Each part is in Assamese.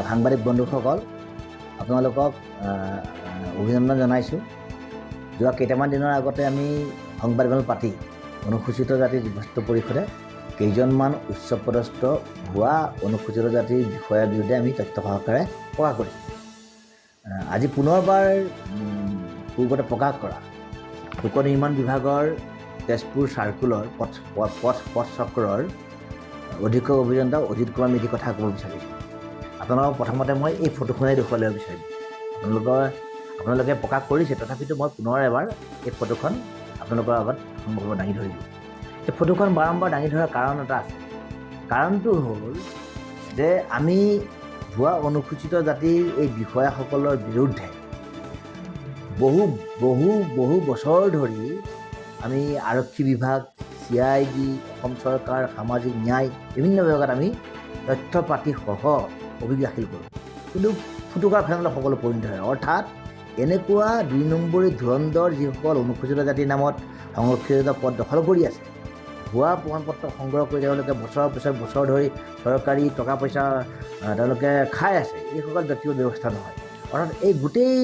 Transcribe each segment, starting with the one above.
সাংবাদিক বন্ধুসকল, আপোনালোকক অভিনন্দন জনাইছোঁ। যোৱা কেইটামান দিনৰ আগতে আমি সংবাদমেল পাতি অনুসূচিত জাতি যুৱ পৰিষদে কেইজনমান উচ্চপদস্থ ভুৱা অনুসূচিত জাতিৰ বিষয়াৰ বিৰুদ্ধে আমি তথ্য সহকাৰে প্ৰকাশ কৰিছোঁ। আজি পুনৰবাৰ পূৰ্বতে প্ৰকাশ কৰা লোক নিৰ্মাণ বিভাগৰ তেজপুৰ চাৰ্কুলৰ পথ পথ পথ চক্ৰৰ অধীক্ষক অভিযন্তা অজিত কুমাৰ মেধিৰ কথা ক'ব বিচাৰিছোঁ। আপোনালোকক প্ৰথমতে মই এই ফটোখনেই দেখুৱাই ল'ব বিচাৰিম। আপোনালোকে প্ৰকাশ কৰিছে, তথাপিতো মই পুনৰ এবাৰ এই ফটোখন আপোনালোকৰ আগত সন্মুখত দাঙি ধৰিলোঁ। এই ফটোখন বাৰম্বাৰ দাঙি ধৰাৰ কাৰণ এটা আছে। কাৰণটো হ'ল যে আমি ভুৱা অনুসূচিত জাতিৰ এই বিষয়াসকলৰ বিৰুদ্ধে বহু বহু বহু বছৰ ধৰি আমি আৰক্ষী বিভাগ, চিআইডি, অসম চৰকাৰ, সামাজিক ন্যায়, বিভিন্ন বিভাগত আমি তথ্য পাতিসহ অভিযোগ দাখিল কৰোঁ, কিন্তু ফুটুকাৰ ফেনলৈ সকলো পৰিণত হয়। অৰ্থাৎ এনেকুৱা দুই নম্বৰী ধুৰন্ধৰ যিসকল অনুসূচিত জাতিৰ নামত সংৰক্ষিত পদ দখল কৰি আছে, ভুৱা প্ৰমাণপত্ৰ সংগ্ৰহ কৰি তেওঁলোকে বছৰৰ পিছত বছৰ ধৰি চৰকাৰী টকা পইচা তেওঁলোকে খাই আছে, এইসকল ব্যক্তিগত ব্যৱস্থা নহয়। অৰ্থাৎ এই গোটেই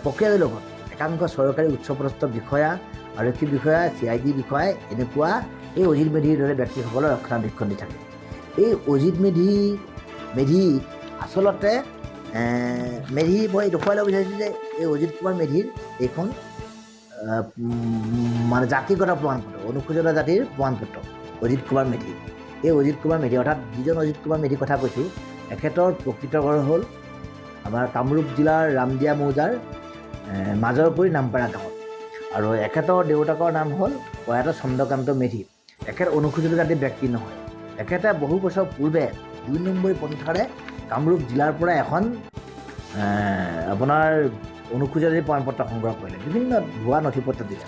প্ৰক্ৰিয়াটোৰ লগত একাংশ চৰকাৰী উচ্চপদস্থ বিষয়া, আৰক্ষী বিষয়া, চিআইডি বিষয়াই এনেকুৱা এই অজিত মেধিৰ দৰে ব্যক্তিসকলৰ ৰক্ষণাবেক্ষণ দি থাকে। এই অজিত মেধি আচলতে মেধি, মই দেখুৱাই ল'ব বিচাৰিছোঁ যে এই অজিত কুমাৰ মেধিৰ এইখন মানে জাতিগত প্ৰমাণপত্ৰ, অনুসূচিত জাতিৰ প্ৰমাণপত্ৰ অজিত কুমাৰ মেধি। এই অজিত কুমাৰ মেধি, অৰ্থাৎ যিজন অজিত কুমাৰ মেধিৰ কথা কৈছোঁ, এখেতৰ প্ৰকৃত ঘৰ হ'ল আমাৰ কামৰূপ জিলাৰ ৰামদিয়া মৌজাৰ মাজৰপুৰী নামপাৰা গাঁৱত আৰু এখেতৰ দেউতাকৰ নাম হ'ল প্ৰয়াত চন্দ্ৰকান্ত মেধি। এখেত অনুসূচিত জাতিৰ ব্যক্তি নহয়। এখেতে বহু বছৰ পূৰ্বে দুই নম্বৰী পন্থাৰে কামৰূপ জিলাৰ পৰা এখন আপোনাৰ অনুসূচিত জাতিৰ প্ৰমাণপত্ৰ সংগ্ৰহ কৰিলে, বিভিন্ন ভুৱা নথি পত্ৰ দিলে।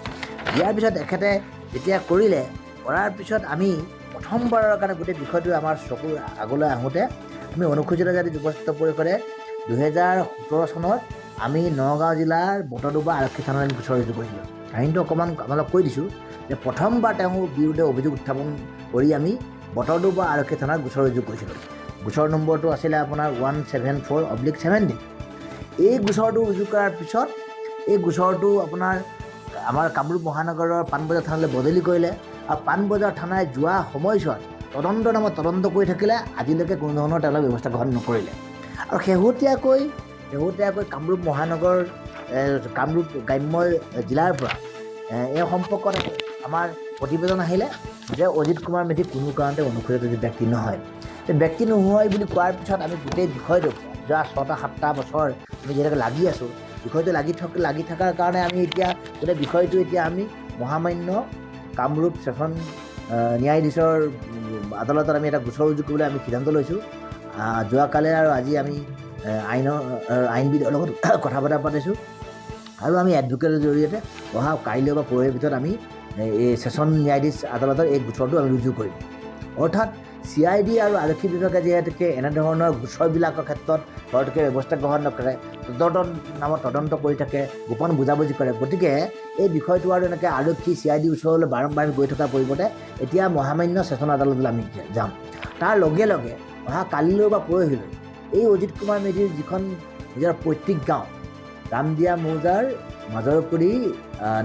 দিয়াৰ পিছত এখেতে যেতিয়া কৰিলে, কৰাৰ পিছত আমি প্ৰথমবাৰৰ কাৰণে গোটেই বিষয়টো আমাৰ চকুৰ আগলৈ আহোঁতে আমি অনুসূচিত জাতি যুৱ ছাত্ৰ পৰিষদে 2017 চনত আমি নগাঁও জিলাৰ বটদ্ৰৱা আৰক্ষী থানাত আমি গোচৰ ৰুজু কৰিছিলোঁ। কাহিনীটো অকণমান আপোনালোক কৈ দিছোঁ যে প্ৰথমবাৰ তেওঁৰ বিৰুদ্ধে অভিযোগ উত্থাপন কৰি আমি বটদ্ৰৱা আৰক্ষী থানাত গোচৰ ৰুজু কৰিছিলোঁ। গোচৰ নম্বৰটো আছিলে আপোনাৰ 174/17। এই গোচৰটো ৰুজু কৰাৰ পিছত এই গোচৰটো আপোনাৰ আমাৰ কামৰূপ মহানগৰৰ পাণবজাৰ থানালৈ বদলি কৰিলে আৰু পাণবজাৰ থানাই যোৱা সময়ছোৱাত তদন্তৰ নামত তদন্ত কৰি থাকিলে, আজিলৈকে কোনো ধৰণৰ তেওঁলোকে ব্যৱস্থা গ্ৰহণ নকৰিলে। আৰু শেহতীয়াকৈ কামৰূপ মহানগৰ, কামৰূপ গ্ৰাম্য জিলাৰ পৰা এই সম্পৰ্কত আমাৰ প্ৰতিবেদন আহিলে যে অজিত কুমাৰ মেধি কোনো কাৰণতে অনুসূচিত ব্যক্তি নহয়। ব্যক্তি নহয় বুলি কোৱাৰ পিছত আমি গোটেই বিষয়টো যোৱা 6টা 7টা বছৰ আমি যিহেতুকে লাগি আছোঁ, বিষয়টো লাগি থকাৰ কাৰণে আমি এতিয়া গোটেই বিষয়টো এতিয়া আমি মহামান্য কামৰূপ ছেছন ন্যায়াধীশৰ আদালতত আমি এটা গোচৰ ৰুজু কৰিবলৈ আমি সিদ্ধান্ত লৈছোঁ। যোৱাকালি আৰু আজি আমি আইনৰ আইনবিদৰ লগত কথা বতৰা পাতিছোঁ আৰু আমি এডভকেটৰ জৰিয়তে অহা কাইলৈ বা পৰহিৰ ভিতৰত আমি এই ছেছন ন্যায়াধীশ আদালতত এই গোচৰটো আমি ৰুজু কৰিম। অৰ্থাৎ চিআইডি আৰু আৰক্ষী বিভাগে যিহেতুকে এনেধৰণৰ গোচৰবিলাকৰ ক্ষেত্ৰত খৰতকীয়া ব্যৱস্থা গ্ৰহণ নকৰে, তদন্ত নামত তদন্ত কৰি থাকে, গোপন বুজাবুজি কৰে, গতিকে এই বিষয়টো আৰু এনেকৈ আৰক্ষী, চিআইডিৰ ওচৰলৈ বাৰম্বাৰ আমি গৈ থকাৰ পৰিৱৰ্তে এতিয়া মহামান্য ছেছন আদালতলৈ আমি যাম। তাৰ লগে লগে অহা কালিলৈ বা পৰহিলৈ এই অজিত কুমাৰ মেধিৰ যিখন নিজৰ পৈতৃক গাঁও ৰামদিয়া মৌজাৰ মাজৰকুৰি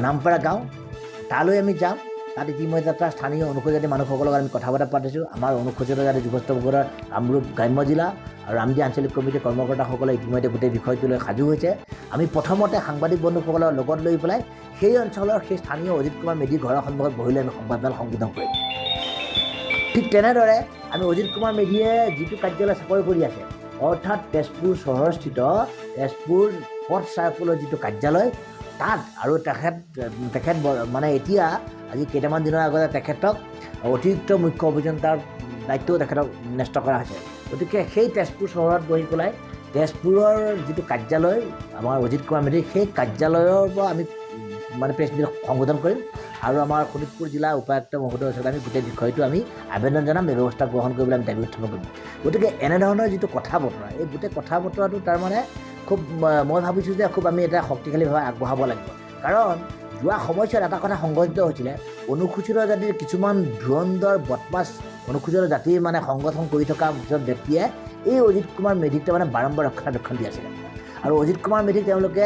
নামপাৰা গাঁও, তালৈ আমি যাম। তাত ইতিমধ্যে তাৰ স্থানীয় অনুসূচিত জাতিৰ মানুহসকলৰ লগত আমি কথা বতৰা পাতিছোঁ। আমাৰ অনুসূচিত জাতি যুৱ পৰিষদৰ কামৰূপ গ্ৰাম্য জিলা আৰু ৰামদিয়া আঞ্চলিক কমিটিৰ কৰ্মকৰ্তাসকলে ইতিমধ্যে গোটেই বিষয়টো লৈ সাজু হৈছে। আমি প্ৰথমতে সাংবাদিক বন্ধুসকলৰ লগত লৈ পেলাই সেই অঞ্চলৰ সেই স্থানীয় অজিত কুমাৰ মেধিৰ ঘৰৰ সন্মুখত বহি লৈ আমি সংবাদমেল সম্বোধন কৰিম। ঠিক তেনেদৰে আমি অজিত কুমাৰ মেধিয়ে যিটো কাৰ্যালয় চাকৰি কৰি আছে, অৰ্থাৎ তেজপুৰ চহৰস্থিত তেজপুৰ পথ চাৰ্কুলৰ যিটো কাৰ্যালয়, তাত আৰু তেখেত তেখেত মানে এতিয়া আজি কেইটামান দিনৰ আগতে তেখেতক অতিৰিক্ত মুখ্য অভিযন্তাৰ দায়িত্বও তেখেতক ন্যস্ত কৰা হৈছে। গতিকে সেই তেজপুৰ চহৰত বহি পেলাই তেজপুৰৰ যিটো কাৰ্যালয় আমাৰ অজিত কুমাৰ মেধিৰ, সেই কাৰ্যালয়ৰ পৰা আমি মানে প্ৰেছ মিট সম্বোধন কৰিম আৰু আমাৰ শোণিতপুৰ জিলা উপায়ুক্ত মহোদয়ৰ ওচৰত আমি গোটেই বিষয়টো আমি আবেদন জনাম, ব্যৱস্থা গ্ৰহণ কৰিবলৈ আমি দাবী উত্থাপন কৰিম। গতিকে এনেধৰণৰ যিটো কথা বতৰা, এই গোটেই কথা বতৰাটো তাৰমানে খুব মই ভাবিছোঁ যে খুব আমি এটা শক্তিশালীভাৱে আগবঢ়াব লাগিব। কাৰণ যোৱা সময়ছোৱাত এটা কথা সংঘটিত হৈছিলে, অনুসূচিত জাতিৰ কিছুমান ধুৰন্ধৰ বদমাছ অনুসূচিত জাতিৰ মানে সংগঠন কৰি থকা কিছুমান ব্যক্তিয়ে এই অজিত কুমাৰ মেধিক তাৰমানে বাৰম্বাৰ ৰক্ষণাবেক্ষণ দি আছিলে। আৰু অজিত কুমাৰ মেধিক তেওঁলোকে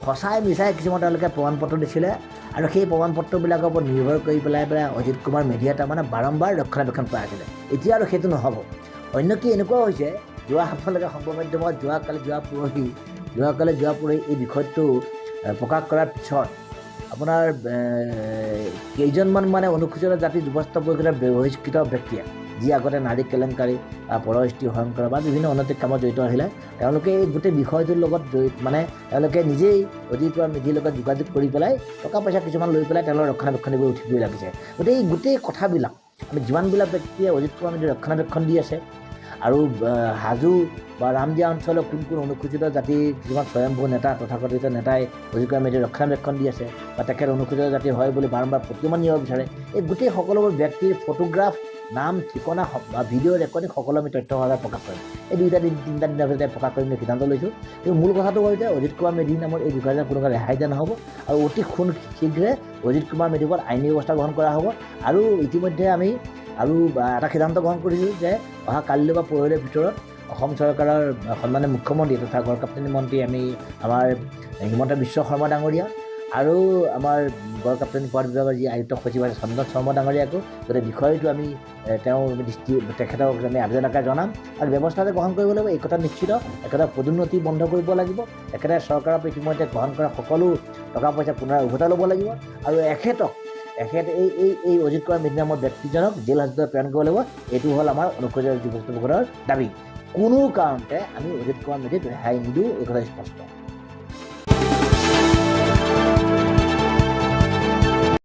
সঁচাই মিছাই কিছুমান তেওঁলোকে প্ৰমাণ পত্ৰ দিছিলে আৰু সেই প্ৰমাণ পত্ৰবিলাকৰ ওপৰত নিৰ্ভৰ কৰি পেলাই পেলাই অজিত কুমাৰ মেধিয়ে তাৰমানে বাৰম্বাৰ ৰক্ষণাবেক্ষণ পাই আছিলে। এতিয়া আৰু সেইটো নহ'ব। অন্য কি এনেকুৱাও হৈছে, যোৱা আপোনালোকে সংবাদ মাধ্যমত যোৱাকালি যোৱা পৰহি এই বিষয়টো প্ৰকাশ কৰাৰ পিছত আপোনাৰ কেইজনমান মানে অনুসূচিত জাতি যুৱ ছাত্ৰ পৰিষদৰ বহিষ্কৃত ব্যক্তিয়ে, যি আগতে নাৰী কেলেংকাৰী বা পৰস্ত্ৰী হৰণ কৰা বা বিভিন্ন অনৈতিক কামত জড়িত আছিলে, তেওঁলোকে এই গোটেই বিষয়টোৰ লগত জড়িত, মানে তেওঁলোকে নিজেই অজিত কুমাৰ মেধিৰ লগত যোগাযোগ কৰি পেলাই টকা পইচা কিছুমান লৈ পেলাই তেওঁলোকৰ ৰক্ষণাবেক্ষণ দিব উঠিবই লাগিছে। গতিকে এই গোটেই কথাবিলাক আমি যিমানবিলাক ব্যক্তিয়ে অজিত কুমাৰ মেধিৰ ৰক্ষণাবেক্ষণ দি আছে আৰু হাজো বা ৰামদিয়া অঞ্চলৰ কোন কোন অনুসূচিত জাতিৰ কিছুমান স্বয়ম্ভূ নেতা, তথাকথিত নেতাই অজিত কুমাৰ মেধিৰ ৰক্ষণাবেক্ষণ দি আছে বা তেখেত অনুসূচিত জাতি হয় বুলি বাৰম্বাৰ প্ৰতিমান নিব বিচাৰে, এই গোটেই সকলোবোৰ ব্যক্তিৰ ফটোগ্ৰাফ, নাম, ঠিকনা বা ভিডিঅ' ৰেকৰ্ডিং সকলো আমি তথ্য সহকাৰে প্ৰকাশ কৰিম। এই দুইটা দিন তিনিটা দিনৰ ভিতৰতে প্ৰকাশ কৰিম বুলি সিদ্ধান্ত লৈছোঁ। কিন্তু মূল কথাটো হ'ল যে অজিত কুমাৰ মেধি নামৰ এই বিষয়জনক কোনো ৰেহাই দিয়া নহ'ব আৰু অতি শীঘ্ৰে অজিত কুমাৰ মেধিৰ ওপৰত আইনী ব্যৱস্থা গ্ৰহণ কৰা হ'ব। আৰু ইতিমধ্যে আমি আৰু এটা সিদ্ধান্ত গ্ৰহণ কৰিছোঁ যে অহা কালিলৈ বা পৰহিলৈ ভিতৰত অসম চৰকাৰৰ সন্মানীয় মুখ্যমন্ত্ৰী তথা গড়কাপ্তানি মন্ত্ৰী আমি আমাৰ হিমন্ত বিশ্ব শৰ্মা ডাঙৰীয়া আৰু আমাৰ গড়কাপ্তানি পথ বিভাগৰ যি আয়ুক্ত সচিব আছে চন্দন শৰ্মা ডাঙৰীয়াকো গোটেই বিষয়টো আমি তেওঁৰ দৃষ্টি তেখেতক আমি আবেদন আকাৰে জনাম আৰু ব্যৱস্থা যে গ্ৰহণ কৰিব লাগিব এই কথা নিশ্চিত। একেটা পদোন্নতি বন্ধ কৰিব লাগিব, একেটা চৰকাৰৰ পৰা ইতিমধ্যে গ্ৰহণ কৰা সকলো টকা পইচা পুনৰ উভতাই ল'ব লাগিব আৰু এখেত এই এই এই অজিত কুমাৰ মেধি নামৰ ব্যক্তিজনক জেল হাজতলৈ প্ৰেৰণ কৰিব লাগিব। এইটো হ'ল আমাৰ অনুসূচিত যুৱ ছাত্ৰ পৰিষদৰ দাবী। কোনো কাৰণতে আমি অজিত কুমাৰ মেধিক ৰেহাই নিদিওঁ, এই কথা স্পষ্ট।